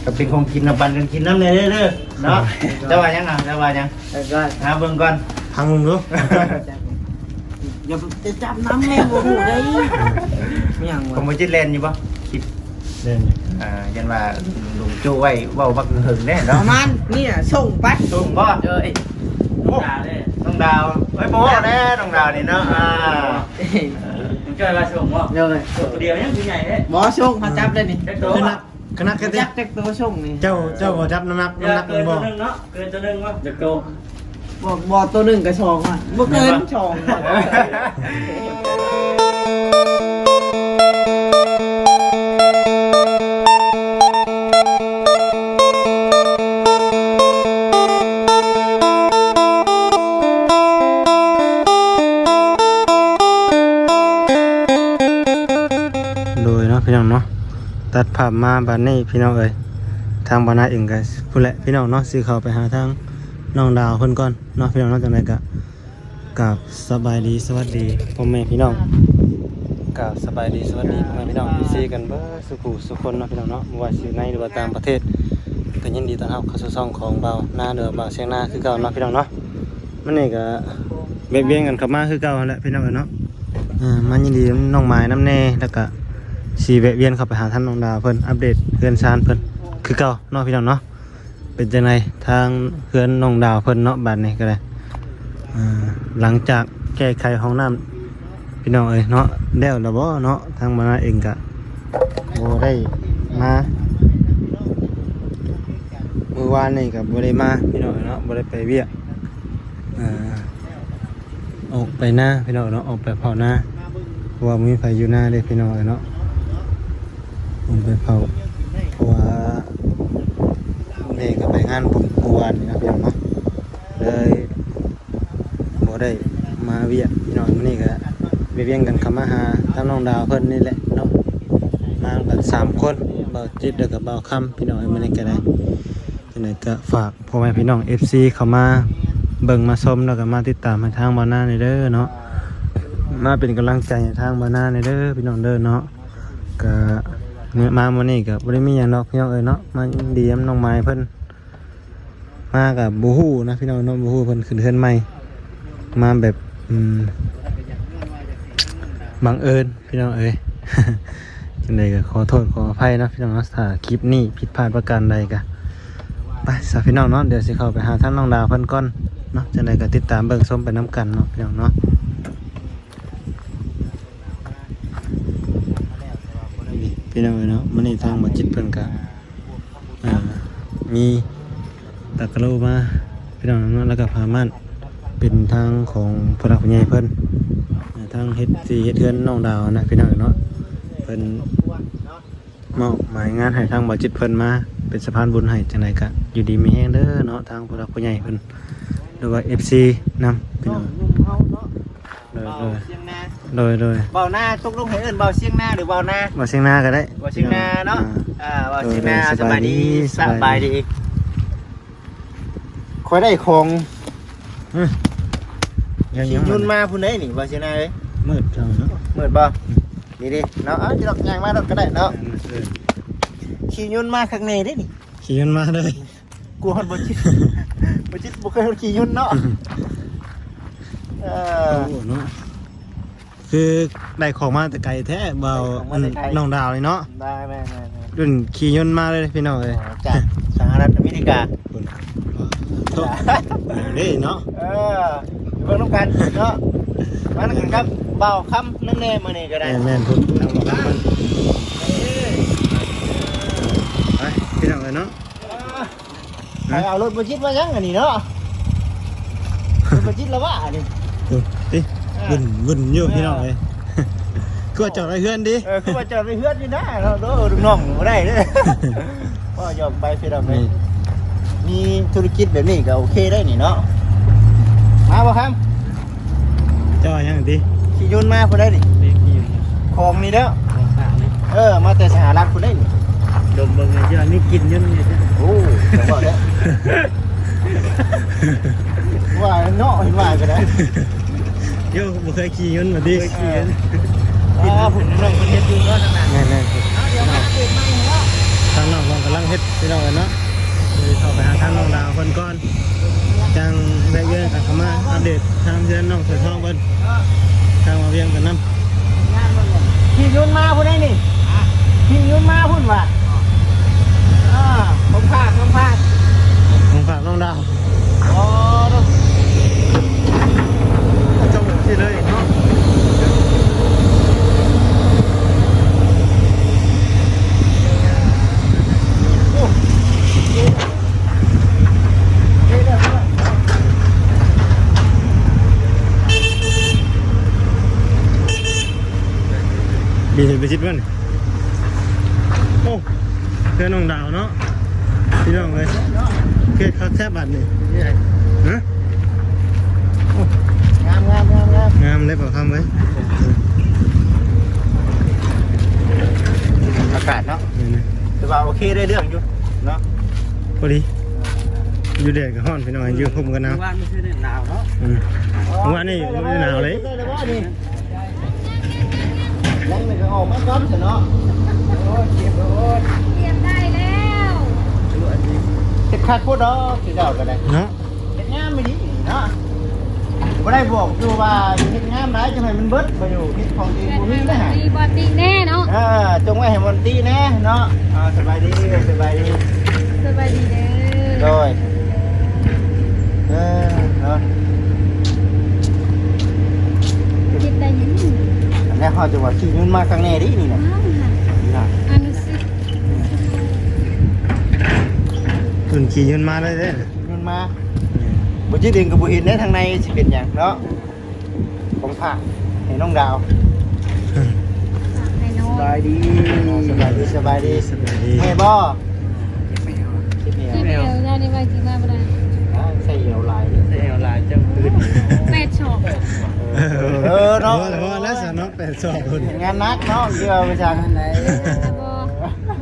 ກໍເປັນຂອງກິນນຳ ປັນກັນກິນນຳແດ່ເດີເນາະ. ເຈົ້າວ່າຫຍັງອ່ະ? ເຈົ້າວ່າຫຍັງ? ເອີ ກໍຫາເບິ່ງກ່ອນ ຟັງເບິ່ງດູ. ຢ່າໄປຈັບນຳແມ່ ບໍ່ຮູ້ໄດ໋. ມີຫຍັງວະ? ຂອງບໍ່ຈິດແລ່ນຢູ່ບໍ່? ຄິດ ແມ່ນຢູ່. ອ່າ ຢ້ານວ່າລຸງໂຈ້ໄວ້ເວົ້າບັກເຫິງແດ່ເນາະ. ປະມານນີ້ນະ ສົ່ງໄປ ສົ່ງບໍ່? ເອີຍ ໂອ້ ນ້ອງດາວເດ້ ນ້ອງດາວ. ເອີຍ ບໍ່ເວົ້າແດ່ນ້ອງດາວນີ້ເນາະ. ອ່າ ເອີ ລຸງໂຈ້ວ່າສົ່ງບໍ່? ເອີຍ ໂຕດຽວຍັງຊິໃຫຍ່ເດ້. ບໍ່ ສົ່ງ ເຂົາຈັບໄດ້ນີ້. ຈັກໂຕ? ຂະໜາດ ຂະໜາດແກ ຈັກຈັກໂຕສົ່ງນີ້. ເຈົ້າ ເຈົ້າບໍ່ຈັບນ້ຳໜັກ ນ້ຳໜັກມັນບໍ່? ເກີນໂຕໜຶ່ງເນາະ ເກີນໂຕໜຶ່ງບໍ່? ຈັກໂຕ? ບໍ່ ບໍ່ ໂຕໜຶ່ງກໍສອງອະ ບໍ່ເກີນສອງ. ໂດຍເນາະ ພີ່ນ້ອງເນາະ. ຕັດພາບມາບາດນີ້ພີ່ນ້ອງເອີຍ ທາງບ່າວນາເອງກໍພຸ້ນແຫຼະພີ່ນ້ອງເນາະ ຊິເຂົ້າໄປຫາທາງນ້ອງດາວເພິ່ນກ່ອນເນາະພີ່ນ້ອງເນາະ. ຈັ່ງໃດກໍກາບສະບາຍດີສະຫວັດດີພໍ່ແມ່ພີ່ນ້ອງ ກາບສະບາຍດີສະຫວັດດີພໍ່ແມ່ພີ່ນ້ອງ ເອັຟຊີ ກັນເບິດສູ່ຜູ້ສູ່ຄົນເນາະພີ່ນ້ອງເນາະ. ບໍ່ວ່າຊິຢູ່ໃນ ຫຼືວ່າຕ່າງປະເທດ ກໍຍິນດີຕ້ອນຮັບເຂົ້າສູ່ຊ່ອງຂອງບ່າວນາ ຫຼືວ່າບ່າວຊຽງນາຄືເກົ່າເນາະພີ່ນ້ອງເນາະ. ມື້ນີ້ກໍແວະວຽນກັນເຂົ້າມາຄືເກົ່າຫັ້ນແຫຼະພີ່ນ້ອງເອີຍເນາະ. ເອີ ມາຍິນດີນ້ອງໝາຍນຳແດ່ ແລ້ວກໍຊິແວະວຽນເຂົ້າໄປຫາທາງນ້ອງດາວເພິ່ນ ອັບເດດເຮືອນຊານເພິ່ນຄືເກົ່າເນາະພີ່ນ້ອງເນາະ. ເປັນຈັ່ງໃດທາງເຮືອນນ້ອງດາວເພິ່ນເນາະ ບາດນີ້ກໍໄດ້ ເອີ ຫຼັງຈາກແກ້ໄຂຫ້ອງນ້ຳ ພີ່ນ້ອງເອີຍເນາະ ແລ້ວລະບໍ່ເນາະ? ທາງບ່າວນາເອງກະບໍ່ໄດ້ມາ ມື້ວານນີ້ກະບໍ່ໄດ້ມາພີ່ນ້ອງເອີຍເນາະ ບໍ່ໄດ້ໄປວຽກ ເອີ ອອກໄປນາພີ່ນ້ອງເນາະ ອອກໄປເຝົ້ານາ ເພາະວ່າບໍ່ມີໃຜຢູ່ນາເດ້ພີ່ນ້ອງເອີຍເນາະ. ອອກໄປເຝົ້າ ເພາະວ່າແມ່ກໍໄປງານບຸນມື້ວານນີ້ເນາະ ພີ່ນ້ອງເນາະ ເລີຍ ບໍ່ໄດ້ມາວຽກພີ່ນ້ອງ. ມື້ນີ້ກໍໄປວຽນກັນເຂົ້າມາຫາທາງນ້ອງດາວເພິ່ນນີ້ແຫຼະເນາະ ມາກັນສາມຄົນ ບ່າວຈິດ ແລ້ວກໍບ່າວຄຳ ພີ່ນ້ອງເອີຍ. ມື້ນີ້ກໍໄດ້ ຈັ່ງໃດກໍຝາກພໍ່ແມ່ພີ່ນ້ອງ ເອັຟຊີ ເຂົ້າມາເບິ່ງມາຊົມ ແລ້ວກໍມາຕິດຕາມໃຫ້ທາງບ່າວນາແດ່ເດີເນາະ ມາເປັນກຳລັງໃຈໃຫ້ທາງບ່າວນາແດ່ເດີພີ່ນ້ອງເດີເນາະ. ກໍມາມື້ນີ້ກໍບໍ່ໄດ້ມີຫຍັງດອກພີ່ນ້ອງເອີຍເນາະ ມາຍິນດີນຳນ້ອງໝາຍເພິ່ນ. ມາກໍບໍ່ຮູ້ນະພີ່ນ້ອງເນາະ ບໍ່ຮູ້ເພິ່ນຂຶ້ນເຮືອນໃໝ່ ມາແບບ ອືມ ບັງເອີນພີ່ນ້ອງເອີຍ. ຈັ່ງໃດກໍຂໍໂທດຂໍອະໄພເນາະພີ່ນ້ອງເນາະ ຖ້າຄລິບນີ້ຜິດພາດປະການໃດກໍ ໄປຊະພີ່ນ້ອງເນາະ. ດຽວຊິເຂົ້າໄປຫາທາງນ້ອງດາວເພິ່ນກ່ອນເນາະ ຈັ່ງໃດກໍຕິດຕາມເບິ່ງຊົມໄປນຳກັນເນາະພີ່ນ້ອງເນາະ. ພີ່ນ້ອງເອີຍເນາະ ມື້ນີ້ທາງບ່າວຈິດເພິ່ນກະ ເອີ ມີຕາກະໂລມາພີ່ນ້ອງເນາະ ແລ້ວກະຜ້າມ່ານ ເປັນທາງຂອງຜູ້ຫຼັກຜູ້ໃຫຍ່ເພິ່ນ ເອີ ທາງເຮັດ ຊິເຮັດເຮືອນນ້ອງດາວນະພີ່ນ້ອງເນາະ. ເພິ່ນມອບໝາຍງານໃຫ້ທາງບ່າວຈິດເພິ່ນມາເປັນສະພານບຸນໃຫ້. ຈັ່ງໃດກະຢູ່ດີມີແຮງເດີເນາະ ທາງຜູ້ຫຼັກຜູ້ໃຫຍ່ເພິ່ນ ຫຼືວ່າ ເອັຟຊີ ນຳພີ່ນ້ອງ. ໂດຍ ບ່າວຊຽງນາ ໂດຍ ໂດຍ ບ່າວນາ ຕົກລົງໃຫ້ເອີ້ນບ່າວຊຽງນາ ຫຼືບ່າວນາ? ບ່າວຊຽງນາກໍໄດ້ ບ່າວຊຽງນາເນາະ. ອ່າ ອ່າ ບ່າວຊຽງນາ ໂດຍ ໂດຍ ສະບາຍດີ ສະບາຍດີ ສະບາຍດີ. ຂ້ອຍໄດ້ຂອງ ອື ຂີ່ຍົນມາພຸ້ນເດ້ນີ້ ບ່າວຊຽງນາເອີຍ. ມືດເຈົ້າເນາະ ມືດບໍ່? ນີ້ເດ້ເນາະ ເອົາ ດອກ ຍ່າງມາໂລດກໍໄດ້ເນາະ. ເອີ ຂີ່ຍົນມາຄັກແນ່ເດ້ນີ້ ຂີ່ຍົນມາເລີຍ. ກົວຮອດບໍ່ຈິດ ບໍ່ຈິດບໍ່ເຄີຍຂີ່ຍົນເນາະ. ເອີ ໂອ້ເນາະ ຄືໄດ້ຂອງມາແຕ່ໄກແທ້ ບ່າວ ໄດ້ຂອງມາແຕ່ໄກ ນ້ອງດາວນີ້ເນາະ. ໄດ້ ແມ່ນໆໆ ລຸ້ນຂີ່ຍົນມາເລີຍພີ່ນ້ອງເອີຍ ຈາກສະຫະລັດອາເມລິກາ. ໂອ້ ເດ້ເນາະ ເອີ ເບິ່ງນຳກັນເນາະ. ມານຳກັນກັບບ່າວຄຳນຳແດ່ມື້ນີ້ກໍໄດ້. ແມ່ນໆ ພຸ້ນ ທາງບ່າວຄຳເພິ່ນ ເອີ ໄປພີ່ນ້ອງເອີຍເນາະ. ໄປເອົາລົດບໍ່ຈິດມາຫຍັງອັນນີ້ເນາະ? ລົດບໍ່ຈິດລະວະອັນນີ້ ເອີ ຕິ ເອີ ວຸ່ນໆຢູ່ ເອີ ພີ່ນ້ອງເອີຍ. ຄືວ່າຈອດໄວ້ເຮືອນຕິ? ເອີ ຄືວ່າຈອດໄວ້ເຮືອນຢູ່ນະເນາະ. ເອີ ລູກນ້ອງບໍ່ໄດ້ເດີ ເວົ້າຢອກໄປພີ່ນ້ອງເອີຍ. ອືມ ມີທຸລະກິດແບບນີ້ກໍໂອເຄໄດ໋ນີ້ເນາະ. ມາບໍ່ຄຳ? ເຈົ້າວ່າຫຍັງຕິ? ຂີ່ຍົນມາພຸ້ນໄດ໋ນີ້ ຂອງນີ້ເດີ. ເອີ ມາແຕ່ສະຫະລັດພຸ້ນເດ້ນີ້. ດົມເບິ່ງເລີຍ ເຈົ້ານີ້ກິນຢູ່ນີ້. ໂອ້ ບໍ່ເດ້ ວ່າເນາະ ເຫັນວ່າກໍໄດ້. ໂຍ ບໍ່ເຄີຍຂີ່ຍົນມາຕິ? ບໍ່ເຄີຍຂີ່. ອ່າ ຜູ້ນ້ອງເພິ່ນເຮັດຢູ່ເນາະ ທາງນັ້ນ. ແມ່ນໆ ເອົາ ດຽວມາອັບເດດໃໝ່ເນາະ. ທາງນ້ອງເພິ່ນກຳ ເຮັດພີ່ນ້ອງເອີຍເນາະ. ເຂົ້າໄປຫາທາງນ້ອງດາວເພິ່ນກ່ອນ ຈັ່ງແວະວຽນກັນເຂົ້າມາອັບເດດທາງເຮືອນນ້ອງເສືອທອງເພິ່ນ ທາງມາວຽງກັນນຳ. ຂີ່ຍົນມາພຸ້ນໄດ໋ນີ້ ຂີ່ຍົນມາພຸ້ນວ່າ. ອ່າ ຂອງຝາກ ຂອງຝາກ ຂອງຝາກນ້ອງດາວ. ອໍ ເຈົ້າ ເຈົ້າ ເຈົ້າ ເຈົ້າ ເຈົ້າ ເຈົ້າ ມີເຫັນໄປຊິດມັນ. ໂອ້ ເຮືອນນ້ອງດາວເນາະ ພີ່ນ້ອງເອີຍ. ເຂດຄັກແທ້ບາດນີ້. ຮະ? ໂອ້ ງາມ ງາມ ງາມ ງາມ ງາມເດ້ ບ່າວຄຳເອີຍ. ອາກາດເນາະ ແມ່ນ ຖືວ່າໂອເຄ ໄດ້ເລື່ອງຢູ່ເນາະ ພໍດີ. ຢູ່ແດດກໍຮ້ອນ ພີ່ນ້ອງ ຢູ່ຮົ່ມກໍໜາວ. ມື້ວານນີ້ຄືໜາວເນາະ. ອືມ ມື້ວານນີ້ໜາວເລີຍ. ຍັງນີ້ກໍອອກມາກ່ອນຊະເນາະ. ໂອ້ຍ ຕຽມໂລດ ຕຽມໄດ້ແລ້ວ. ເຮັດຄັກໂພດດອກ ຊິເຈົ້າກໍໄດ້ເນາະ. ເຮັດງາມອີ່ຫຼີເນາະ. ບໍ່ໄດ້ບອກຢູ່ວ່າເຮັດງາມຫຼາຍ ຈັ່ງໃຫ້ມັນເບິດ. ບໍ່ຢູ່ ເຮັດຂອງດີບໍ່ມີນະ. ດີບໍ່ຕິແນ່ເນາະ. ເອີ ຈົ່ງໄວ້ໃຫ້ມັນຕິແນ່ເນາະ. ອ່າ ສະບາຍດີ ສະບາຍດີ ສະບາຍດີເດີ. ໂດຍ. ເອີ ເນາະ ເຮັດໄດ້ຫຍັງ? ອັນນີ້ເຮົາຈະວ່າຂີ່ຍົນມາຄັກແນ່ເດ້ນີ້ນະ. ອານຸສິດ ເພິ່ນຂີ່ຍົນມາເລີຍເດ້. ຍົນມາ ແມ່ນ ບໍ່ຈິດເອງກໍບໍ່ເຫັນເດ້ ທາງໃນຊິເປັນຫຍັງເນາະ. ຂອງຝາກໃຫ້ນ້ອງດາວ. ໃຫ້ນ້ອງ ສະບາຍດີ ສະບາຍດີ ສະບາຍດີ ສະບາຍດີ. ແມ່ນບໍ່? ເຈັບແອວ ເຈັບແອວ ເຈັບແອວ ຍານີ້ໄວ້ຊິມາບໍ່ໄດ້. ອ່າ ໃສ່ແອວຫຼາຍ ໃສ່ແອວຫຼາຍ ເຈົ້າຕື່ນ ແປດສອງ. ເອີ ເອີເນາະ ພໍແລ້ວຊະເນາະ ແປດສອງພຸ້ນ. ເຮັດງານໜັກເນາະ ເຫຼືອໄປຈັ່ງໃດ. ບໍ່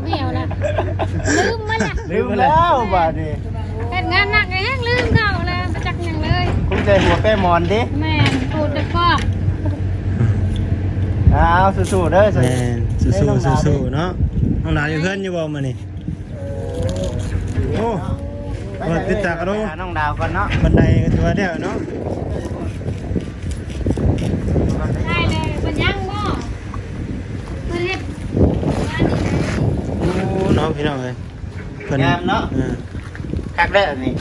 ແອວລະ ລືມມາລະ ລືມແລ້ວບາດນີ້. ເຮັດງານໜັກແຮງ ລືມເຂົ້າແລ້ວ ບໍ່ຈັກຫຍັງເລີຍ. ຄົງໃຈຫົວແປ້ໝອນຕິ. ແມ່ນ ໂພດແຕ່ກອກ. ອ້າວ ສູ້ໆເດີ. ແມ່ນ ສູ້ໆ ສູ້ໆເນາະ. ນ້ອງດາວຢູ່ເຮືອນຢູ່ບໍ່ມື້ນີ້? ໂອ້ ເປີດຕິດຕາກະໂດ ໄປຫານ້ອງດາວກ່ອນເນາະ. ບັນໄດກໍຖືວ່າແລ້ວເນາະ. ໄດ້ເລີຍ ເພິ່ນຍັງບໍ່? ເພິ່ນເຮັດ ໂອ້ ເນາະ ພີ່ນ້ອງເອີຍ. ເພິ່ນງາມເນາະ. ເອີ ຄັກແລ້ວນີ້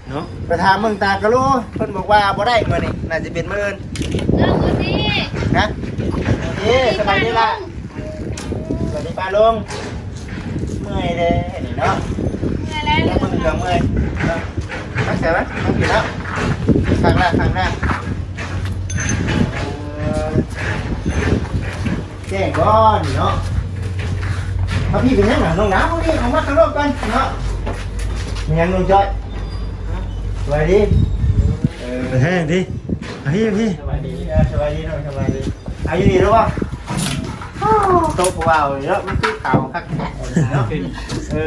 ເນາະ. ໄປຖາມເບິ່ງຕາກະໂລ ເພິ່ນບອກວ່າບໍ່ໄດ້ມື້ນີ້ ໜ້າຈະເປັນມື້ອື່ນ. ເອົາມື້ນີ້ ຮະ? ເອີ ສະບາຍດີລະ ສະບາຍດີປ້າລຸງ. ເມື່ອຍເດ້ນີ້ເນາະ. ເມື່ອຍແລ້ວ ເມື່ອຍກໍເມື່ອຍ. ມາໃສ່ມາ ມາກິນແລ້ວ. ຂ້າງໜ້າ ຂ້າງໜ້າ. ເອີ ແຈ້ງກ່ອນເນາະ. ເອົາ ພີ່ເປັນຫຍັງນະ ນ້ອງດາວ? ນີ້ ເອົາມາກະໂລກກ່ອນເນາະ. ມີຫຍັງ ນ້ອງຈ້ອຍ? ສະບາຍດີ. ເອີ ແຮງຕິ. ເອົາ ພີ່ ພີ່ ສະບາຍດີ. ເອີ ສະບາຍດີນ້ອງ ສະບາຍດີ. ເອົາ ຢູ່ນີ້ເດີ. ໂຕຜູ້ບ່າວນີ້ເນາະ ມັນຄືຂາວຄັກແທ້ເນາະ. ເອີ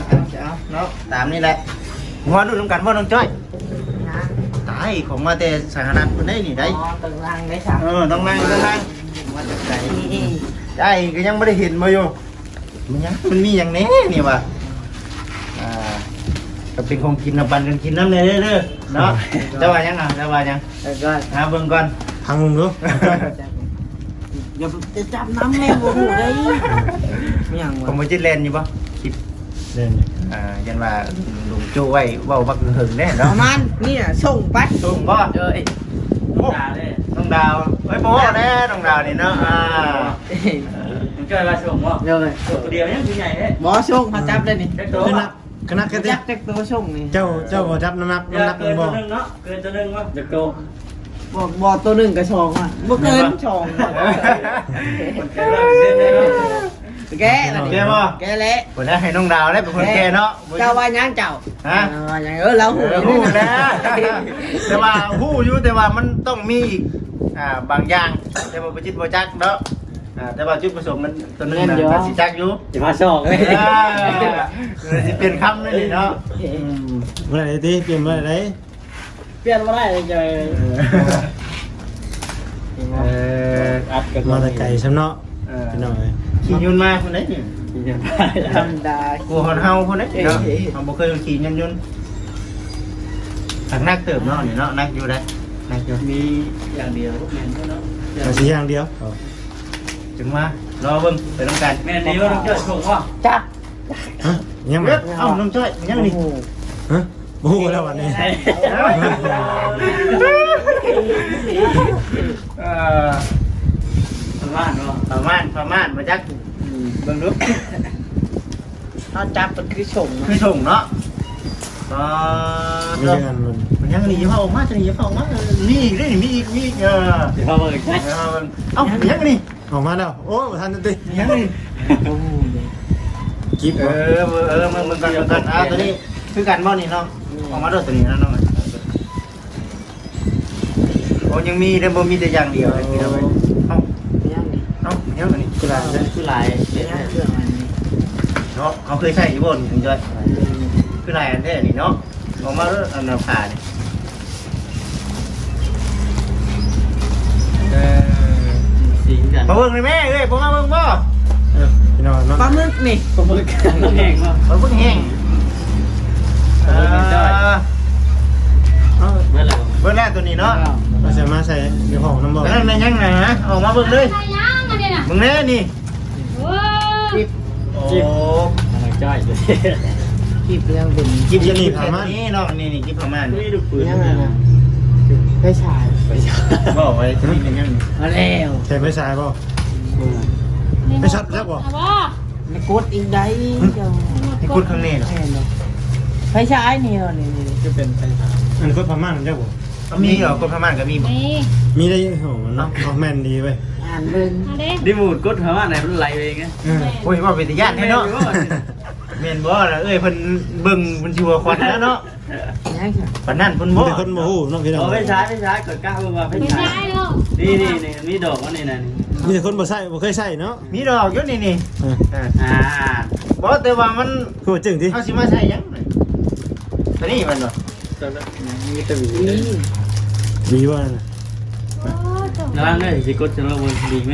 ເອົາ ເອົາເນາະ ຕາມນີ້ແຫຼະ. ມາດູນຳກັນບໍ່ ນ້ອງຈ້ອຍ? ຕາຍ ຂອງມາແຕ່ສະຫະລັດພຸ້ນໄດ໋ນີ້ໄດ໋. ອໍ ຕ້ອງນັ່ງໄດ້ຊະ. ເອີ ຕ້ອງນັ່ງ ຕ້ອງນັ່ງ. ມາແຕ່ໄກ. ອ້າຍກໍຍັງບໍ່ໄດ້ເຫັນບໍ່ຢູ່. ມັນຫຍັງ ມັນມີຫຍັງແດ່ນີ້ຫວາ? ອ່າ ກໍເປັນຂອງກິນນຳ ປັນກັນກິນນຳແດ່ເດີເນາະ. ເຈົ້າວ່າຫຍັງນະ? ເຈົ້າວ່າຫຍັງ? ຫາເບິ່ງກ່ອນ ຫາເບິ່ງດູ. ຢ່າໄປຈັບນຳແມ່ ບໍ່ຮູ້ໄດ໋. ມີຫຍັງວະ? ຂອງບໍ່ຈິດແລ່ນຢູ່ບໍ່? ຄິດ ເດ້ ອ່າ ຢ້ານວ່າລຸງໂຈ້ໄວ້ເວົ້າບັກເຫິງແດ່ເນາະ. ປະມານນີ້ນະ ສົ່ງໄປ ສົ່ງບໍ່? ເອີຍ ໂອ້ ນ້ອງດາວ ເອີຍ ບໍ່ເວົ້າແດ່ ນ້ອງດາວນີ້ເນາະ. ອ່າ ເອີ ນ້ອງຈ້ອຍວ່າສົ່ງບໍ່? ເອີຍ ສົ່ງຜູ້ດຽວຍັງຄືໃຫຍ່ແທ້. ບໍ່ ສົ່ງ ຫາຈັບໄດ້ນີ້. ຈັກໂຕ? ຄືໜັກ ຄືໜັກແທ້ຕິ. ຈັກ ຈັກໂຕສົ່ງນີ້. ເຈົ້າ ເຈົ້າບໍ່ຈັບນ້ຳໜັກ ນ້ຳໜັກມັນບໍ່? ເກີນໂຕໜຶ່ງເນາະ ເກີນໂຕໜຶ່ງບໍ່? ຈັກໂຕ? ບໍ່ ບໍ່ ໂຕໜຶ່ງກໍສອງອະ ບໍ່ເກີນສອງ. ແກ້ລະ ແກ້ບໍ່? ແກ້ແຫຼະ. ບໍ່ໄດ້ໃຫ້ນ້ອງດາວໄດ້ເປັນຄົນແກ້ເນາະ. ເຈົ້າວ່າຫຍັງເຈົ້າ? ຮະ? ເຈົ້າວ່າຫຍັງ? ເອີ ລາວຮູ້ ຮູ້ແລ້ວ ແຕ່ວ່າຮູ້ຢູ່ ແຕ່ວ່າມັນຕ້ອງມີອີກ ອ່າ ບາງຢ່າງ ແຕ່ວ່າບໍ່ຈິດບໍ່ຈັກເນາະ. ອ່າ ແຕ່ວ່າຈຸດປະສົງມັນຕົວໜຶ່ງນະ ແມ່ນຢູ່ ມັນຊິຈັກຢູ່ ຊິມາຊອກເລີຍ. ອ່າ ຊິປ່ຽນຄຳເລີຍເນາະ. ອືມ ບໍ່ໄດ້ຕິ ປ່ຽນບໍ່ໄດ້. ປ່ຽນບໍ່ໄດ້ເລີຍ. ເອີ ເອີ ອັດກັນ ມາແຕ່ໄກຊ້ຳເນາະ. ເອີ ພີ່ນ້ອງເອີຍ ຂີ່ຍົນມາພຸ້ນເດ້ນີ້ ຂີ່ຍົນມາ ທຳມະດາ ກົວຮອດເຮົາພຸ້ນເດ້ເນາະ ເອີ ເຮົາບໍ່ເຄີຍຂີ່ຍົນຍົນ ໜັກເຕີບເນາະນີ້ເນາະ ໜັກຢູ່ເດ້ ໜັກຢູ່ ມີຢ່າງດຽວ ແມ່ນເນາະ ວ່າຊິຢ່າງດຽວ ຈຶ່ງມາລໍເບິ່ງໄປນຳກັນ ແມ່ນດີບໍ່ນ້ອງຈ້ອຍ ໂຊກບໍ່ ຈັກ ຮະ ຍັງບໍ່ ເອົ້າ ນ້ອງຈ້ອຍ ຍັງນີ້ ໂອ້ໂຫ ຮະ ບໍ່ຮູ້ແລ້ວບັດນີ້ ເອີ ປະມານບໍ່ ປະມານ ປະມານບໍ່ຈັກ ອືມ ເບິ່ງດູ ເຮົາຈັບເປັນຄືຊົງເນາະ ຄືຊົງເນາະ ອໍ ມີອັນນັ້ນ ມັນຍັງນີ້ ຢ່າເຜົາອອກມາ ຕົວນີ້ຢ່າເຜົາອອກມາ ມີອີກເດ້ ມີອີກ ມີອີກ ເອີ ເອົາ ຍັງນີ້ ອອກມາແລ້ວ ໂອ້ ບໍ່ທັນຕິ ຍັງນີ້ ໂອ້ ກິບ ເອີ ເບິ່ງ ເບິ່ງກ່ອນ ເບິ່ງກ່ອນ ອ່າ ຕົວນີ້ຄືກັນບໍ່ນີ້ເນາະ ອອກມາໂລດຕົວນີ້ເນາະ ໂອ້ ຍັງມີເດ້ ບໍ່ມີແຕ່ຢ່າງດຽວເດ້ ເອົ້າ ຍັງນີ້ ເອົ້າ ຍັງອັນນີ້ ຄືຫຼາຍ ຄືຫຼາຍ ຍັງເຄື່ອງອັນນີ້ເນາະ ເຮົາເຄີຍໃຊ້ຢູ່ບໍ່ນີ້ ຄຸນຈ້ອຍ ຄືຫຼາຍອັນແທ້ນີ້ເນາະ ອອກມາໂລດ ອັນນັ້ນຜ້ານີ້ ເອີ ສີກັນ ມາເບິ່ງໄດ້ແມ່ເອີຍ ບໍ່ມາເບິ່ງບໍ່ ເອີ ພີ່ນ້ອງເນາະ ປາໝຶກນີ້ ປາໝຶກແຫ້ງເນາະ ປາໝຶກແຫ້ງ ເອີ ເອີ ເບິດແລ້ວ ເບິດແລ້ວຕົວນີ້ເນາະ ເອົາໃສ່ມາໃສ່ຢູ່ຫ້ອງນຳບໍ່ ອັນນັ້ນຍັງນະ ອອກມາເບິ່ງເລີຍ ໃສ່ຍັງອັນນີ້ນະ ເບິ່ງແນ່ນີ້ ໂອ້ ໂອ້ ກິບ ໂອ້ ອັນນັ້ນຈ້ອຍ ກິບຍັງເປັນ ກິບຍັງມີຜ້າມ່ານນີ້ເນາະ ນີ້ໆ ກິບຜ້າມ່ານນີ້ ຍັງອັນນະ ໄຟສາຍ ໄຟສາຍ ບໍ່ໄວ້ທີ່ນີ້ຍັງ ເອົາແລ້ວ ໃຊ້ໄຟສາຍບໍ່ ອືມ ໄຟຊັອດຈັກບໍ່ ມັນກົດອີກໃດ ເຈົ້າ ໃຫ້ກົດຂ້າງໃນເນາະ ແມ່ນບໍ່ ໄຟສາຍນີ້ເນາະ ນີ້ໆ ຄືເປັນໄຟສາຍ ອັນກົດຜ້າມ່ານຈັກບໍ່ ມີເອີ ກົດຜ້າມ່ານກໍມີບໍ່ ມີ ມີໄດ້ ໂອ້ ເນາະ ເອົາແມ່ນດີເວີຍ ອ່ານເບິ່ງ ເອົາເດ້ ຣີໂມດກົດຜ້າມ່ານໃຫ້ມັນໄຫຼເອງ ເອີ ໂອ້ຍ ເວົ້າເປັນຕາຢ້ານແທ້ເນາະ ແມ່ນບໍ່ລະເອີຍ ເພິ່ນເບິ່ງເພິ່ນຊິຫົວຄວັນແລ້ວເນາະ ປານນັ້ນເພິ່ນບໍ່ ມີແຕ່ຄົນບໍ່ຮູ້ເນາະ ພີ່ນ້ອງ ເອົາໄຟສາຍ ໄຟສາຍ ຂ້ອຍກະວ່າໄຟສາຍ ນີ້ໆ ນີ້ ມີດອກອັນນີ້ນະ ມີແຕ່ຄົນບໍ່ໃຊ້ ບໍ່ເຄີຍໃຊ້ເນາະ ມີດອກຢູ່ນີ້ໆ ເອີ ອ່າ ບໍ່ ແຕ່ວ່າມັນ ຄືວ່າຈຶ່ງຕິ ເຮົາຊິມາໃຊ້ຫຍັງ ຕົວນີ້ແມ່ນບໍ່ ມີແຕ່ຫວີ ຫວີບໍ່ນັ້ນນະ ລະວັງເດີ ຊິກົດຈະລະວັງ ດີໄໝ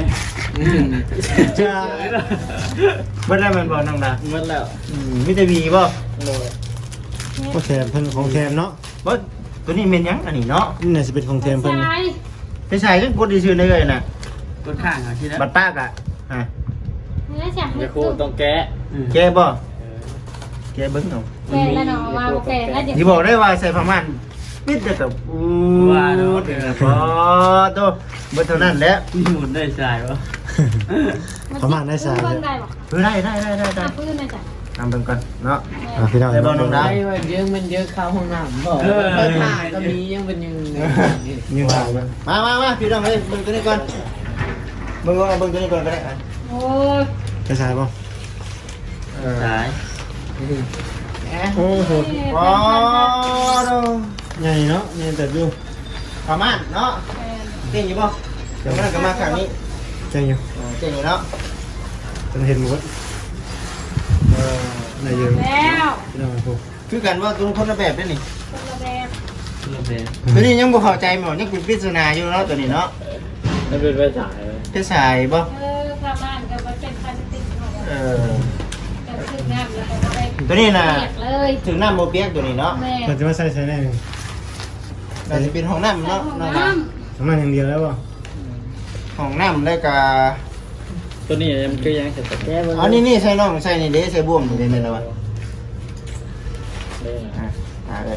ເບິດແລ້ວແມ່ນບໍ່ນ້ອງດາ ເບິດແລ້ວ ອືມ ມີແຕ່ຫວີບໍ່ ໂດຍ ຂອງແຖມເພິ່ນ ຂອງແຖມເນາະ ບໍ່ ຕົວນີ້ແມ່ນຫຍັງອັນນີ້ເນາະ ນີ້ໜ້າຊິເປັນຂອງແຖມເພິ່ນ ໄຟສາຍ ໄຟສາຍ ຍັງກົດຊື່ໆ ເລີຍນະ ກົດຂ້າງເອົາຊີ້ນະ ບັດປາກະ ຮະ ແມ່ຄູຕ້ອງແກະ ແກະບໍ່ ເອີ ແກະເບິ່ງເອົາ ແກະແລ້ວເນາະ ວ່າບໍ່ແກະແລ້ວ ຊິບອກໄດ້ວ່າໃສ່ຜ້າມ່ານ ປິດແລ້ວກໍ ໂອ້ ວ່າເນາະ ໂອ້ໂຕ ເບິດເທົ່ານັ້ນແຫຼະ ມັນໄດ້ສາຍບໍ່ ຜ້າມ່ານໄດ້ສາຍ ເບິ່ງໄດ້ບໍ່ ເອີ ໄດ້ ໄດ້ ໄດ້ ໄດ້ ອ່ະ ເບິ່ງແດ່ຈ້ະ ນຳເບິ່ງກ່ອນເນາະ ອ່ະ ພີ່ນ້ອງ ໄດ້ບໍ່ນ້ອງດາ ໄດ້ວ່າເຢີງມັນເຢີງເຂົ້າຫ້ອງນ້ຳບໍ່ ເອີ ໄປຖ່າຍກໍມີ ຍັງເປັນຍັງ ຍັງຖ່າຍ ມາ ມາ ມາ ພີ່ນ້ອງເອີຍ ເບິ່ງຕົວນີ້ກ່ອນ ເບິ່ງ ເບິ່ງຕົວນີ້ກ່ອນກໍໄດ້ ໂອ້ຍ ໄດ້ສາຍບໍ່ ເອີ ສາຍ ໂອ້ໂຫ ອໍ ໂດ ໃຫຍ່ເນາະ ໃຫຍ່ເຕີບຢູ່ ປະມານເນາະ ແມ່ນ ເກັ່ງຢູ່ບໍ່ ດຽວມັນກໍມາຂ້າງນີ້ ເກັ່ງຢູ່ ເອີ ເກັ່ງຢູ່ເນາະ ເພິ່ນເຫັນໝົດ ເອີ ໄດ້ຢູ່ ແລ້ວ ພີ່ນ້ອງ ຄືກັນບໍ່ ຕົວຄົນລະແບບເດ້ນີ້ ຄົນລະແບບ ຄົນລະແບບ ຕົວນີ້ຍັງບໍ່ເຂົ້າໃຈແມ່ນບໍ່ ຍັງເປັນປິດສະໜາຢູ່ເນາະ ຕົວນີ້ເນາະ ມັນເປັນໄຟສາຍເວີຍ ໄຟສາຍບໍ່ ເອີ ປະມານກໍມັນເປັນພລາສຕິກເນາະ ເອີ ກໍຖືກນ້ຳແລ້ວກໍບໍ່ໄດ້ ຕົວນີ້ນະ ປຽກເລີຍ ຖືກນ້ຳບໍ່ປຽກຕົວນີ້ເນາະ ແມ່ນ ເພິ່ນຈະມາໃສ່ໃສ່ແນ່ ໜ້າຈະເປັນຫ້ອງນ້ຳເນາະ ໃສ່ຫ້ອງນ້ຳ ຫ້ອງນ້ຳຢ່າງດຽວແລ້ວບໍ່ ຫ້ອງນ້ຳແລ້ວກໍ ຕົວນີ້ມັນຄືຫຍັງ ໃສ່ຕົວນີ້ ອັນນີ້ ນີ້ໃສ່ນ້ອງໃສ່ນີ້ເດ້ ໃສ່ບ່ວງນີ້ເດ້ ແມ່ນແລ້ວວະ ເດ້ນະ ອ່າ ອ່າ ເອີ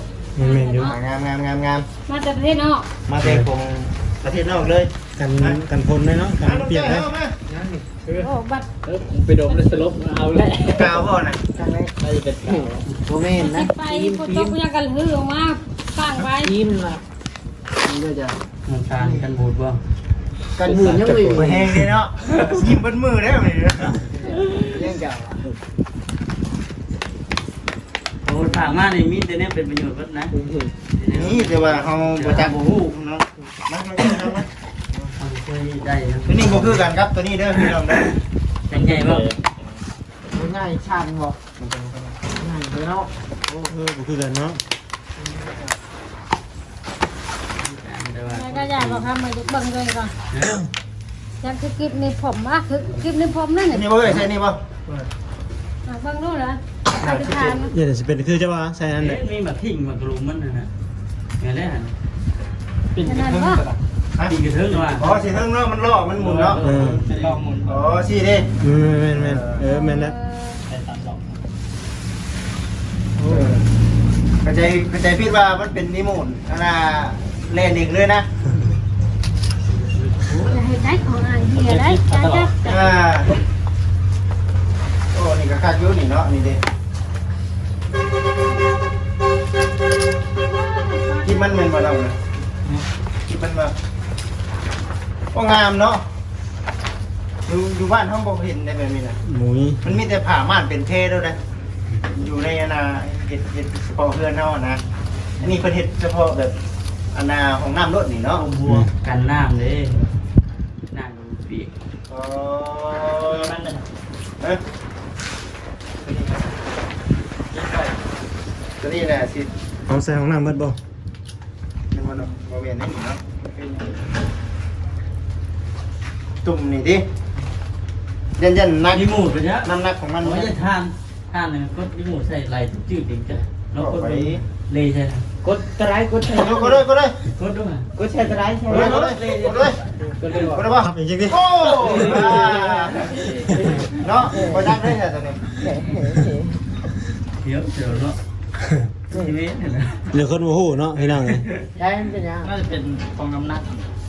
ແມ່ນໆຢູ່ ອ່າ ງາມໆໆໆ ມາແຕ່ປະເທດນອກ ມາແຕ່ຂອງປະເທດນອກເລີຍ ກັນ ກັນຝົນເລີຍເນາະ ກັນປຽກເລີຍ ໂອ້ ບັດ ເອີ ໄປດົມແລ້ວສະຫຼົບ ເອົາແຫຼະ ກາວບໍ່ນະ ຈັກແຫຼະ ໜ້າຈະເປັນກາວ ບໍ່ແມ່ນນະ ໄປຝົນຕົກ ຍັງກັນຮືອອກມາ ປາງໄວ້ ອີມນະ ນີ້ກໍຈະ ນ້ຳຕານກັນບູດບໍ່ ກັນບູດຍັງບໍ່ຢູ່ ບໍ່ແຮງເດ້ເນາະ ຍິ້ມເບິດມື້ແລ້ວນີ້ ຍັງຈະ ໂອ້ ຖາມມານີ້ມີແຕ່ແນວເປັນປະໂຫຍດເບິດນະ ນີ້ແຕ່ວ່າເຮົາບໍ່ຈັກ ບໍ່ຮູ້ເນາະ ມາ ມາ ມາ ມາ ຕົວນີ້ບໍ່ຄືກັນກັບຕົວນີ້ເດີ ພີ່ນ້ອງເດີ ເປັນໃຫຍ່ບໍ່ ບໍ່ໃຫຍ່ ຊັນບໍ່ ໃຫຍ່ເດີເນາະ ໂອ້ ເອີ ບໍ່ຄືກັນເນາະ ແລ້ວກໍຢາກເອົາຄຳມາເບິ່ງເລີຍກ່ອນ ເອີ ຈັກຄືກິບນີ້ຜົມວະ ຄືກິບນີ້ຜົມນັ້ນ ນີ້ບໍ່ເອີຍ ໃສ່ນີ້ບໍ່? ອ່ະ ເບິ່ງດູລະ ອະທິຖານ ເອີຍ ຊິເປັນຄືຈະວ່າໃສ່ນັ້ນແຫຼະ ເອີຍ ມີໝາກທິ່ງໝາກລຸມມັນຫັ້ນນະ ແມ່ນແລ້ວຫັ້ນ ປີນກະເທິງ ປີນກະເທິງວ່າ ອໍ ຊິເທິງເນາະ ມັນລໍ້ ມັນໝູນເນາະ ເອີ ເປັນລໍ້ໝູນ ອໍ ຊີ້ເດ້ ແມ່ນໆ ເອີ ແມ່ນແລ້ວ ເອີ ເຂົ້າໃຈ ເຂົ້າໃຈຜິດວ່າມັນເປັນຣີໂມດ ອັນນ່າ ແລ່ນເອງເລີຍນະ ຢ່າເຮັດໄດ໋ ຂອງອ້າຍເຮັດໄດ໋ ອ່າ ໂອ້ ນີ້ກໍຄັກຢູ່ນີ້ເນາະ ນີ້ເດ້ ທີ່ມັນແມ່ນບໍ່ເນາະ ທີ່ມັນວ່າ ໂອ້ ງາມເນາະ. ຢູ່ ຢູ່ບ້ານເຮົາບໍ່ເຫັນໄດ໋ແບບນີ້ນະ ບໍ່ມີ ມັນມີແຕ່ຜ້າມ່ານເປັນແພໂລດນະ ຢູ່ໃນອັນນ່າ ເຮັດ ເຮັດສະເພາະເຮືອນເຮົານະ ອັນນີ້ເພິ່ນເຮັດສະເພາະແບບອັນນ່າ ຫ້ອງນ້ຳໂລດນີ້ເນາະ ໂອ້ ແມ່ນ ກັນນ້ຳເດ້ ນ້ຳກໍບໍ່ປຽກ ອໍ ມັນນະ ເອີ ຕົວນີ້ນະຊິ ເອົາໃສ່ຫ້ອງນ້ຳເບິດບໍ່? ແມ່ນບໍ່ເນາະ? ບໍ່ແມ່ນເດ້ນີ້ເນາະ ເປັນຫຍັງ? ຕຸ່ມນີ້ຕິ ຢ້ານ ຢ້ານໜັກ ຣີໂມດໄປຊະ ນ້ຳໜັກຂອງມັນ ໂອ້ຍ ຢ້ານທ່ານ ທ່ານນີ້ກົດຣີໂມດໃສ່ໄລ່ຈືດໆ ເອງຈ້ະ ລອງກົດເບິ່ງ ເລໃສ່ ກົດຕົວໃດ ກົດໃສ່ ກົດເລີຍ ກົດເລີຍ ກົດດູ ກົດໃສ່ຕົວໃດ ໃສ່ ກົດເລີຍ ກົດເລີຍ ກົດເລີຍ ກົດເລີຍ ກົດໄດ້ບໍ່? ອີກຈັກທີ ໂອ້ ເນາະ ບໍ່ຈັກເດ້ຕົວນີ້ ດຽວ ດຽວເນາະ. ເລື່ອງຄົນບໍ່ຮູ້ເນາະ ພີ່ນ້ອງເອີຍ ໃຊ່ ມັນເປັນຫຍັງ? ໜ້າຈະເປັນຂອງນ້ຳໜັກ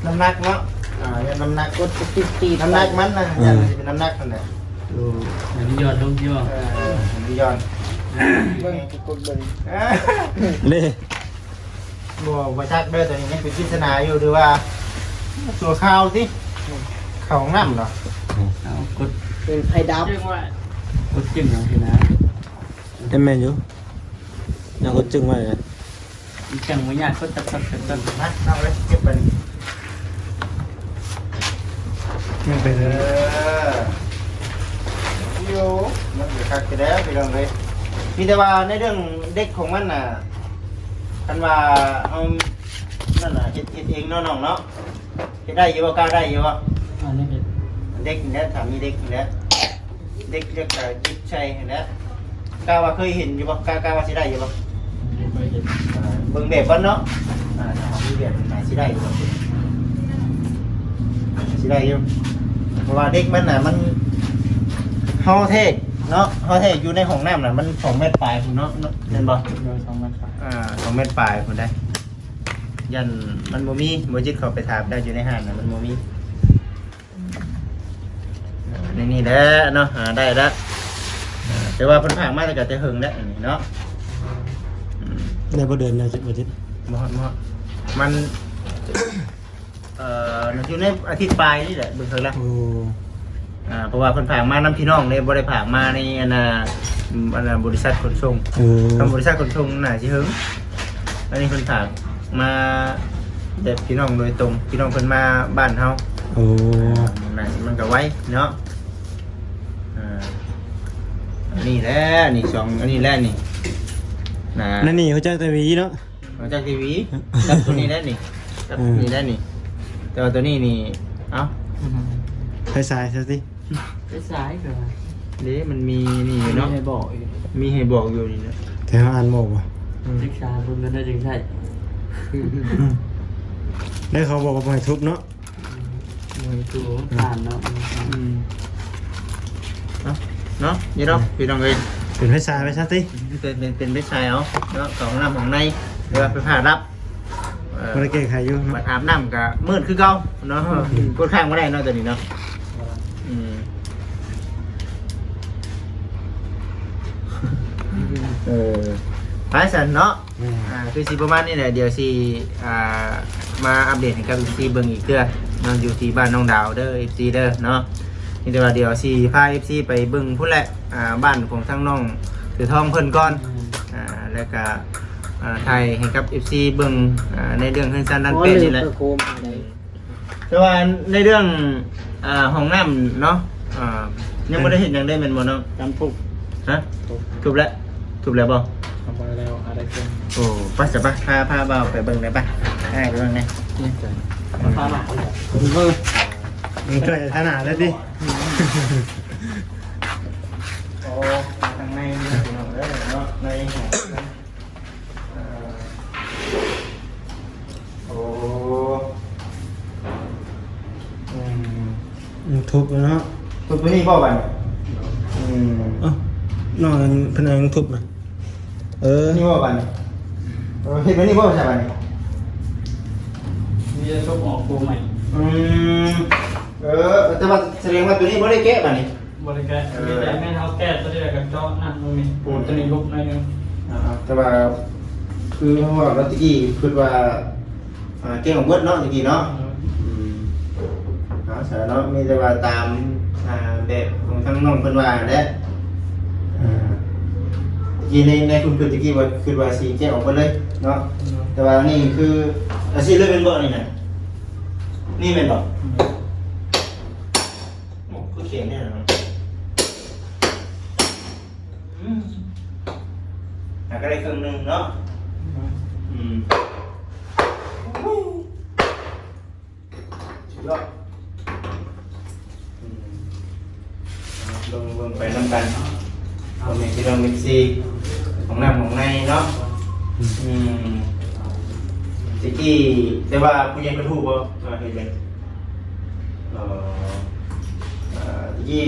ນ້ຳໜັກເນາະ ອ່າ ຍ້ອນນ້ຳໜັກ ກົດຕິດໆ ນ້ຳໜັກມັນນະ ເອີ ມັນຈະເປັນນ້ຳໜັກຫັ້ນແຫຼະ ໂອ້ ໃຫ້ມັນຢ່ອນລົງ ເອີ ໃຫ້ມັນຢ່ອນ ເບິ່ງ ກົດເບິ່ງ ເອີ ເດ້ ບໍ່ ບໍ່ຈັກເດີ ຕອນນີ້ຍັງເປັນປິດສະໜາຢູ່ ຫຼືວ່າຊົ່ວຄາວຕິ ເຂົ້າຫ້ອງນ້ຳເນາະ ເອົາ ກົດ ເປັນໄຟດັບ ກົດຈຶ່ງເອົາຊີ້ນະ ແມ່ນຢູ່ ຍັງກົດຈຶ່ງໄວ້ນະ ຈັ່ງບໍ່ຍາກ ກົດຕັບໆໆ ມາ ເອົາເລີຍ ເກັບໄປນີ້ ຍັງເປັນ ເອີ ຢູ່ ມັນກໍຄັກຢູ່ແລ້ວ ພີ່ນ້ອງເອີຍ ມີແຕ່ວ່າໃນເລື່ອງເດັກຂອງມັນນະ ຄັນວ່າເຮົານັ້ນນະ ເຮັດ ເຮັດເອງເນາະ ນ້ອງເນາະ ເຮັດໄດ້ຢູ່ບໍ່? ກ້າໄດ້ຢູ່ບໍ່? ອັນນີ້ເດັກ ເດັກນີ້ແຫຼະ ຖ້າມີເດັກນີ້ແຫຼະ ເດັກ ເດັກກໍຢິບໃສ່ຫັ້ນແຫຼະ ກ້າວ່າເຄີຍເຫັນຢູ່ບໍ່? ກ້າ ກ້າວ່າຊິໄດ້ຢູ່ບໍ່? ບໍ່ເຄີຍເຫັນ ອ່າ ເບິ່ງແບບກ່ອນເນາະ ອ່າ ຖ້າມີແບບນີ້ນະ ຊິໄດ້ຢູ່ບໍ່? ຊິໄດ້ຢູ່ ເພາະວ່າເດັກມັນນະ ມັນ ເຮົາແທກເນາະ ເຮົາແທກຢູ່ໃນຫ້ອງນ້ຳນະ ມັນສອງແມັດປາຍພຸ້ນເນາະ ເນາະ ແມ່ນບໍ່? ໂດຍ ສອງແມັດປາຍ ອ່າ ສອງແມັດປາຍພຸ້ນໃດ໋ ຢ້ານມັນບໍ່ມີ ບໍ່ຈິດເຂົ້າໄປຖາມແລ້ວ ຢູ່ໃນຮ້ານນະ ມັນບໍ່ມີ ໃນນີ້ແຫຼະເນາະ ຫາໄດ້ລະ ແຕ່ວ່າເພິ່ນຝາກມາແຕ່ກະແຕ່ເຫິງແລ້ວນີ້ເນາະ ອືມ ໄດ້ບໍ່ເດືອນນະ ບໍ່ຈິດ ບໍ່ຮອດ ບໍ່ຮອດ ມັນ ເອີ ຢູ່ໃນອາທິດປາຍນີ້ແຫຼະ ເບິ່ງເຖິງລະ ໂອ້ ອ່າ ເພາະວ່າເພິ່ນຝາກມານຳພີ່ນ້ອງເດ້ ບໍ່ໄດ້ຝາກມາໃນອັນນ່າ ອັນນ່າ ບໍລິສັດຂົນສົ່ງ ໂອ້ ທາງບໍລິສັດຂົນສົ່ງໜ້າຊິເຫິງ ອັນນີ້ເພິ່ນຝາກມາແບບພີ່ນ້ອງໂດຍຕົງ ພີ່ນ້ອງເພິ່ນມາບ້ານເຮົາ ໂອ້ ອ່າ ມັນ ມັນກໍໄວເນາະ ອ່າ ອັນນີ້ແຫຼະ ນີ້ສອງ ອັນນີ້ແຫຼະນີ້ ນະ ນັ້ນນີ້ຮູ້ຈັກແຕ່ຫວີເນາະ ມາຈາກທີວີ ຈັບຕົວນີ້ໄດ້ນີ້ ຈັບ ເອີ ນີ້ໄດ້ນີ້ ແຕ່ວ່າຕົວນີ້ນີ້ ເອົ້າ ໄຟສາຍຊະຕິ ໄຟສາຍກໍເດ້ ມັນມີນີ້ຢູ່ເນາະ ມີໃຫ້ບອກຢູ່ ມີໃຫ້ບອກຢູ່ນີ້ນະ ແຕ່ເຮົາອ່ານບໍ່ອອກບໍ່? ອືມ ສຶກສາເບິ່ງກັນໄດ້ຈຶ່ງໃຊ້ ອືມ ໄດ້ເຂົາບອກວ່າບໍ່ໃຫ້ທຸບເນາະ. ໂອ້ຍ ໂອ້ ຜ່ານເນາະ ອືມ ເນາະ ເນາະ ນີ້ເນາະ ພີ່ນ້ອງເອີຍ ເປັນໄຟສາຍໄປຊະຕິ ເປັນ ເປັນ ເປັນໄຟສາຍເອົາເນາະ ເຂົ້າຫ້ອງນ້ຳຫ້ອງໃນ ຫຼືວ່າໄຟຟ້າດັບ ເອີ ບໍ່ໄດ້ແກ້ໄຂຢູ່ເນາະ ບັດອາບນ້ຳກໍມືດຄືເກົ່າເນາະ ອືມ ກົດຄ້າງບໍ່ໄດ້ເນາະ ຕົວນີ້ເນາະ ອືມ ເອີ ໄປຊັ້ນເນາະ. ແມ່ນ ອ່າ ຄືຊິປະມານນີ້ແຫຼະ ດຽວຊິ ອ່າ ມາອັບເດດໃຫ້ກັບເອັຟຊີເບິ່ງອີກເທື່ອເນາະ ຢູ່ທີ່ບ້ານນ້ອງດາວເດີ ເອັຟຊີເດີເນາະ ມີແຕ່ວ່າດຽວຊິພາເອັຟຊີໄປເບິ່ງພຸ້ນແຫຼະ ອ່າ ບ້ານຂອງທາງນ້ອງເສືອທອງເພິ່ນກ່ອນ ແມ່ນ ອ່າ ແລ້ວກະ ອ່າ ຖ່າຍໃຫ້ກັບເອັຟຊີເບິ່ງ ອ່າ ໃນເລື່ອງເຮືອນຊານດ້ານແປດນີ້ແຫຼະ. ແຕ່ວ່າໃນເລື່ອງ ອ່າ ຫ້ອງນ້ຳເນາະ ອ່າ ຍັງບໍ່ໄດ້ເຮັດຫຍັງເດ້ແມ່ນບໍ່ນ້ອງ? ກຳທຸບ ຮະ? ທຸບ ທຸບແລ້ວ ທຸບແລ້ວບໍ່? ທຳມາແລ້ວ ຫາໄດ້ເຄື່ອງ ໂອ້ ໄປຊະ ໄປ ພາ ພາບ່າວໄປເບິ່ງແດ່ ໄປ ອ້າຍໄປເບິ່ງແດ່ ນີ້ ພາມາ ເບິ່ງ ມັນຊ່ວຍຖະໜາດແລ້ວຕິ? ໂອ້ ທາງໃນນີ້ພີ່ນ້ອງເອີຍເນາະ ໃນຫ້ອງ ເອີ ໂອ້ ອືມ ອືມ ທຸບເນາະ ທຸບຕົວນີ້ບໍ່ບັດນີ້? ອືມ ເອົ້າ ນ້ອງເພິ່ນຍັງທຸບນະ ເອີ ນີ້ບໍ່ບັດນີ້? ເອີ ເຮັດແບບນີ້ບໍ່ຊະບັດນີ້? ມີແຕ່ທຸບອອກໂຄງໃໝ່ ອືມ ເອີ ແຕ່ວ່າສະແດງວ່າຕົວນີ້ບໍ່ໄດ້ແກະບັດນີ້? ບໍ່ໄດ້ແກະ ເອີ ມີແຕ່ແມ່ນເຮົາແກະຕົວນີ້ແລ້ວກໍເຈາະນ້ຳລົງນີ້ ປູດຕົວນີ້ລົງໜ້ອຍໜຶ່ງ ອ່າ ແຕ່ວ່າຄືເຮົາເວົ້າແລ້ວຕະກີ້ ຄິດວ່າ ອ່າ ແກະອອກເບິດເນາະ ຕະກີ້ເນາະ ອືມ ເອົາຊະເນາະ ມີແຕ່ວ່າຕາມ ອ່າ ແບບຂອງທາງນ້ອງເພິ່ນວ່າຫັ້ນແຫຼະ ອ່າ ຕະກີ້ໃນ ໃນຄວາມຄິດຕະກີ້ວ່າ ຄິດວ່າຊິແກະອອກເບິດເລີຍເນາະ ອືມ ແຕ່ວ່ານີ້ຄື ອາ ຊິເລີຍແມ່ນບໍ່ນີ້ນະ? ນີ້ແມ່ນບໍ່? ອືມ ໂອ້ ຄືແຂງແທ້ເນາະ ອືມ ຫາກໍໄດ້ເຄິ່ງໜຶ່ງເນາະ ອືມ ສຸດຍອດ ອືມ ເບິ່ງ ເບິ່ງໄປນຳກັນ ພໍ່ແມ່ພີ່ນ້ອງ ເອັຟຊີ ຫ້ອງນ້ຳຫ້ອງໃນເນາະ ອືມ ອືມ ຕະກີ້ ແຕ່ວ່າຜູ້ໃຫຍ່ເພິ່ນຮູ້ບໍ່ວ່າເຮັດຫຍັງ? ເອີ ເອີ ທີ່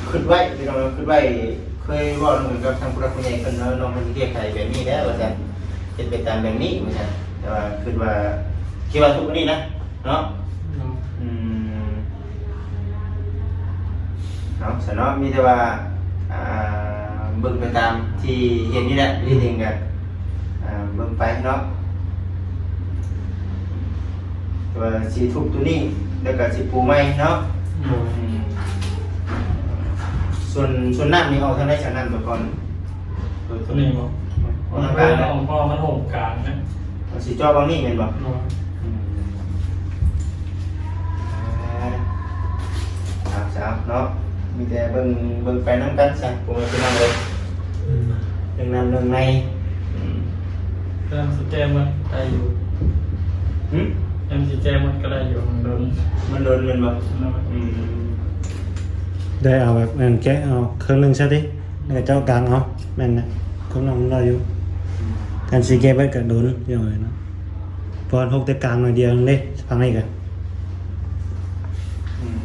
ຄິດໄວ້ ພີ່ນ້ອງ ຄິດໄວ້ ເຄີຍເວົ້ານຳກັນກັບທາງຜູ້ຫຼັກຜູ້ໃຫຍ່ເພິ່ນເນາະ ນ້ອງເພິ່ນຊິແກ້ໄຂແບບນີ້ແຫຼະວ່າຊັ້ນ ເຮັດໄປຕາມແບບນີ້ວ່າຊັ້ນ ແຕ່ວ່າຄິດວ່າ ຄິດວ່າທຸກມື້ນີ້ນະ ເນາະ ເນາະ ອືມ ເອົາຊະເນາະ ມີແຕ່ວ່າ ອ່າ ເບິ່ງໄປຕາມທີ່ເຫັນນີ້ແຫຼະ ທີ່ເຫັນກໍ ອ່າ ເບິ່ງໄປເນາະ ແຕ່ວ່າຊິທຸບຕົວນີ້ ແລ້ວກໍຊິປູໃໝ່ເນາະ ໂດຍ ອືມ ສ່ວນ ສ່ວນນ້ຳນີ້ອອກທາງໃດຊັ້ນ ນ້ຳຕະກອນ? ຕົວນີ້ບໍ່? ອອກທາງກາງ ເພາະວ່າມັນໂຮງກາງນະ ມັນຊິເຈາະບາງນີ້ແມ່ນບໍ່? ໂດຍ ອືມ ເອີ ເອົາຊະເນາະ ມີແຕ່ເບິ່ງ ເບິ່ງໄປນຳກັນຊະ ພໍ່ແມ່ພີ່ນ້ອງເອີຍ ອືມ ເລື່ອງນ້ຳເລື່ອງໃນ ອືມ ເລື່ອງຊິແກ້ໝົດໄດ້ຢູ່ ຫຶ? ເລື່ອງຊິແກ້ໝົດກໍໄດ້ຢູ່ ມັນດົນ ມັນດົນແມ່ນບໍ່? ໂດຍ ອືມ ໄດ້ເອົາແບບນັ້ນແກະເອົາເຄິ່ງໜຶ່ງຊະຕິ ແລ້ວກໍເຈາະກາງເອົາ ແມ່ນນະ ຄວາມນ້ອງມັນໄດ້ຢູ່ ອືມ ຄັນຊິແກ້ເບິດກໍດົນ ພີ່ນ້ອງເອີຍເນາະ ເພາະມັນຫົກແຕ່ກາງໜ້ອຍດຽວເດ້ ຝັ່ງນີ້ກໍ ອືມ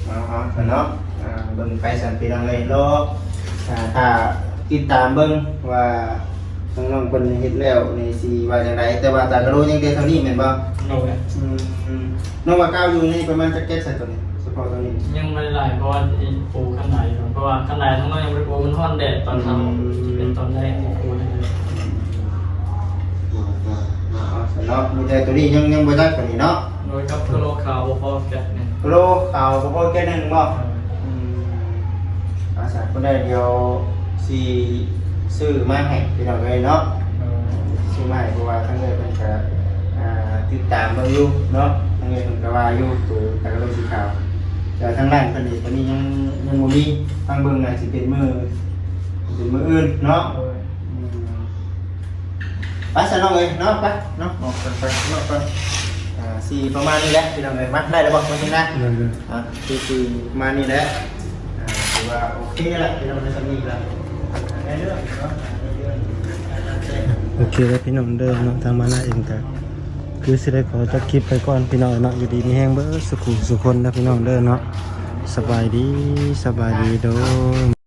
ເອົາ ເອົາ ເນາະ ອ່າ ເບິ່ງໄປຊັ້ນ ພີ່ນ້ອງເອີຍ ລໍ ອ່າ ຖ້າຕິດຕາມເບິ່ງວ່າ ນ້ອງໆເພິ່ນເຮັດແລ້ວນີ້ຊິວ່າຈັ່ງໃດ ແຕ່ວ່າຕາກະໂລຍັງແຕ່ເທົ່ານີ້ແມ່ນບໍ່? ໂດຍ ອືມ ນ້ອງວ່າກ້າວຢູ່ນີ້ປະມານຈັກແກັດຊະໂຕນີ້ ສະເພາະໂຕນີ້? ຍັງບໍ່ໄດ້ຫຼາຍ ເພາະວ່າຊິປູຄັນໄດຢູ່ ເພາະວ່າຄັນໄດທາງນ້ອຍຍັງບໍ່ໄດ້ປູ ມັນຮ້ອນແດດຕອນເຊົ້າ ອືມ ເປັນຕອນແລງປູຢູ່ນີ້ ອືມ ເນາະ ເນາະ ມີແຕ່ໂຕນີ້ຍັງ ຍັງບໍ່ຈັກໂຕນີ້ເນາະ ໂດຍ ກັບໂຕໂລຂາວບໍ່ພໍແກັດໜຶ່ງ ໂຕໂລຂາວບໍ່ພໍແກັດໜຶ່ງບໍ່? ເອີ ອືມ ອາ ຊັ້ນ ຄົນໃດດຽວຊິຊື້ມາໃຫ້ພີ່ນ້ອງເອີຍເນາະ ເອີ ຊື້ມາໃຫ້ ເພາະວ່າທາງເອື້ອຍເພິ່ນກະ ອ່າ ຕິດຕາມເບິ່ງຢູ່ເນາະ ທາງເອື້ອຍເພິ່ນກະວ່າຢູ່ ໂຕຕາກະໂລສີຂາວ ແຕ່ທາງຮ້ານເພິ່ນນີ້ ຕອນນີ້ຍັງ ຍັງບໍ່ມີ ທາງເບິ່ງໜ້າຊິເປັນມື້ ເປັນມື້ອື່ນເນາະ ເອີ ອືມ ໄປຊະນ້ອງເອີຍເນາະ ໄປເນາະ ອອກກັນໄປເນາະ ໄປ ອ່າ ຊິປະມານນີ້ແຫຼະພີ່ນ້ອງເອີຍ ມາ ໄດ້ແລ້ວບໍ່ ມາຊິນະ ໄດ້ ອ່າ ຄື ຄືປະມານນີ້ແຫຼະ ອ່າ ຖືວ່າໂອເຄແລ້ວ ພີ່ນ້ອງ ໄດ້ສ່ຳນີ້ແລ້ວ ໄດ້ເລື່ອງເນາະ ໄດ້ເລື່ອງ ໂອເຄແລ້ວພີ່ນ້ອງເດີເນາະ ທາງມານາເອງກະຄືຊິໄດ້ຂໍຈົບຄລິບໄປກ່ອນ ພີ່ນ້ອງເນາະ ຢູ່ດີມີແຮງເບິດສູ່ຄູ່ສູ່ຄົນເດີ ພີ່ນ້ອງເດີເນາະ ສະບາຍດີ ສະບາຍດີ ໂດຍ.